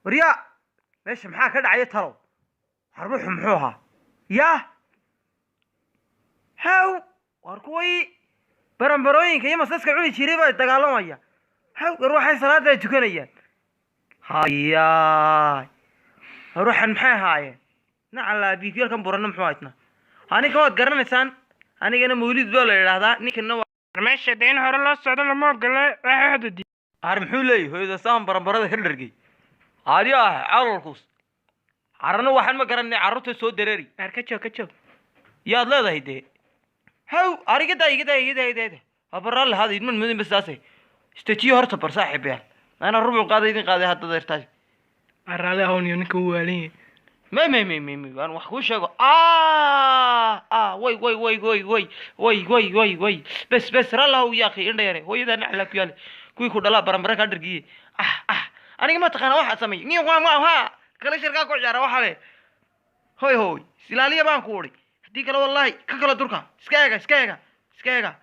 Waryaa, meesha maxaa ka dhacaya talow? Harbuxu muxuu ahaa? Yaa haw, war kuwii baranbarooyinka iyo masaska cuni jiray baa dagaalamaya. Haw, war waxay salaada ay tukanayaan. Hayaay, war waxaan maxay ahaayeen? Nacalaa biifyalkan buranna muxuu haysnaa? Aniga waad garanaysaan, anigana Mawlid baa la idhaahdaa, ninkana waa Meesha dee in hore loo socdo lama ogole, waxa xududi. Har muxuu leeyahy? Hooyada saan baranbarada ka dhargay. Adiga ah calalkuus carana waxaan ma garanay, carruurta soo dareeri. Ar ka joog, ka joog. Yaad leedahay dee? Haw, arigadaa igadaa igadaa igadaa habaraan lahaada idman mudin basaase istajiyo horta bar saaxiibayaal, anaa rubuc qaada idin qaaday hadda deertaas. Araale hawniyo, ninka wuu waalan yahay. May may may may may, waan wax kuu sheego. Ah ah, way way way way way way way way way, bes bes, rallahu ya akhi, indha yare, hooyadaa naclaa ku yaale, kuwii ku dhalaa baranbara kaa dhargiye. Ah ah, aniga ma taqaana waxaa sameeyey nin waa waa ha kala shirkaa ku ciyaara waxa le. Hoy hoy, isilaaliya baan ku uri, haddii kale wallahi ka kala durka. Iska eega, iska eega, iska eega.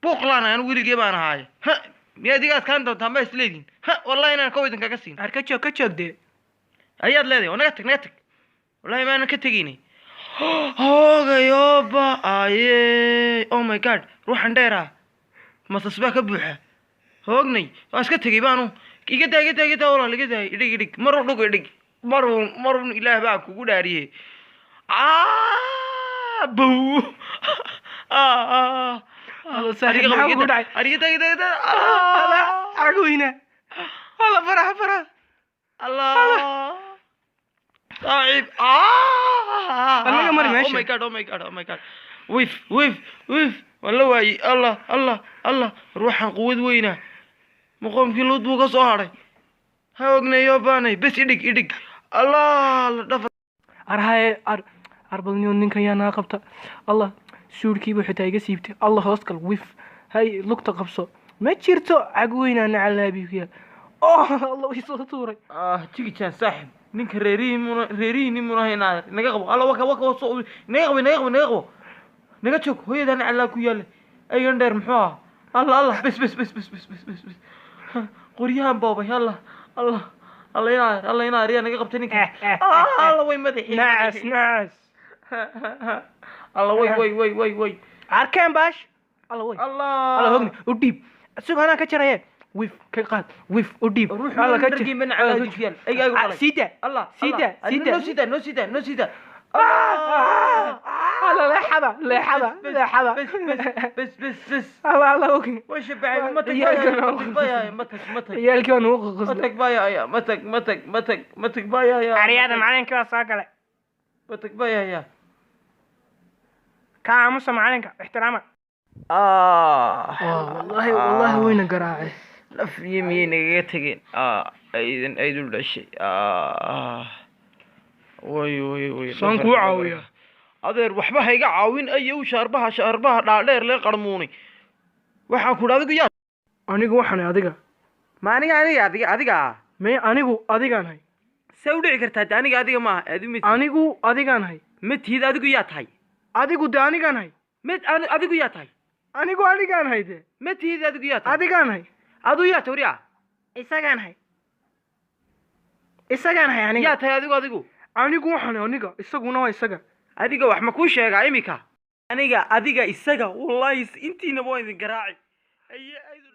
Buuqlaan anu weligee baan ahaaye. Ha, miyaad iga adkaan doontaa? Ma isleediin? Ha, wallahi inaan kow idin kaga siin. Ar ka joog, ka joog dee. Ayaad leedahay oo naga tag, naga tag. Wallahi maanan ka tegaynay. Hoogayoba aye, oh my God, ruuxan dheera masas baa ka buuxa. Hoognay, waa iska tegay baanu. Iga daa, iga daa, iga daa walaal, iga daa. Idhig, idhig, marun dhug, idhig, marun, marun, Ilaah baa kugu dhaariyey. Bow. Alla saaxiib, maxaa kugu dhacay? Iga daa, iga daa, iga daa. Alla cago weyna, alla faraha, faraha. Allah, saaxiib. Anaga mari meesha. Oh my God, oh my God, oh my God, wif wif wif, waan la waayey. Allah Allah Allah, ruuxan quwad weyna, maqoomkii Luud buu ka soo hadhay. Ha ognayo baanay. Bes, idhig, idhig. Allah la dhafa. Ar haye, ar ar balniyo, ninkan yaa naa qabta? Allah, suudhkiibu xitaa iga siibtay. Allah, hoos gal, wif. Hay, lugta qabso, ma jirto. Cag weynaa, nacalaabi ku yaal. Oh Allah, way soo tuuray. Ah, jigijaan saaxib, ninka reerihii muna, reerihiini muna haynaa. Naga qabo. Alla, waka waka soo, naga qabo, naga qabo, naga qabo, naga joog. Hooyadan callaa ku yaalla, aygan dheer muxuu ahaa? Allah Allah, bes bes bes bes bes bes bes bes, qoryahan boobay. Allah Allah Allah, inaar Allah, inaar, yaa naga qabtay ninka? Allah, way madaxii. Nacas, nacas. Allah, way way way way way. Arkeen baash. Alla way. Allah. Alla hogni, u dhiib, isagoo anaa ka jaraye. Wif, ka qaad, wif, u dhiib. Alla ka jar mana calaa ku yaal ay ay. Ah, sii daa. Allah. Sii daa, sii daa. Noo sii daa, noo sii daa, noo sii daa. Alla, leexada, leexada, leexada. Bes bes bes bes bes. Alla, alla, hogni. Way shabacay. Ma tag. Ciyaalkan. Ma tag baya, ma tag, ma tag. Ciyaalkii waa nugu Ma qoslay. tag baya ya, ma tag, ma tag, ma tag, ma tag baya ya. Aryaada, macalinkii waa soo galay. Ma tag baya ya. Ka aamusa macalinka, ixtiraama. Ah. Wallahi, wallahi wayna garaacay. Naf iyo miyay nagaga tageen? Ah, aydan aydul dhashay. Ah, way way way. Saan kuu caawiyaa? Adeer, waxba ha iga caawin. Ayow, shaarbaha, shaarbaha dhaadheer lee qarmuunay. Waxaan ku idhi, adigu yaa? Anigu waxaan adiga. Ma aniga aniga adiga adiga? May, anigu adigaan hay. See u dhici kartaa de? Aniga adiga maaha, adi ma tihid. Anigu adigaan hay. Ma tihid. Adigu yaa tahay? Adigu de anigaan hay. Ma adigu yaa tahay? Anigu adigaan hay de. Ma tihid. Adigu yaa tahay? Adigaan hay. Adu yaa tahay, waryaa? Isagaan hay, isagaan hay aniga. Yaa tahay adigu, adigu? Anigu waxaan aniga, isaguna waa isaga. Adiga wax ma kuu sheegaa imika? Aniga, adiga, isaga, wallahi intiinaba waan idin garaaci. Aye, aydu.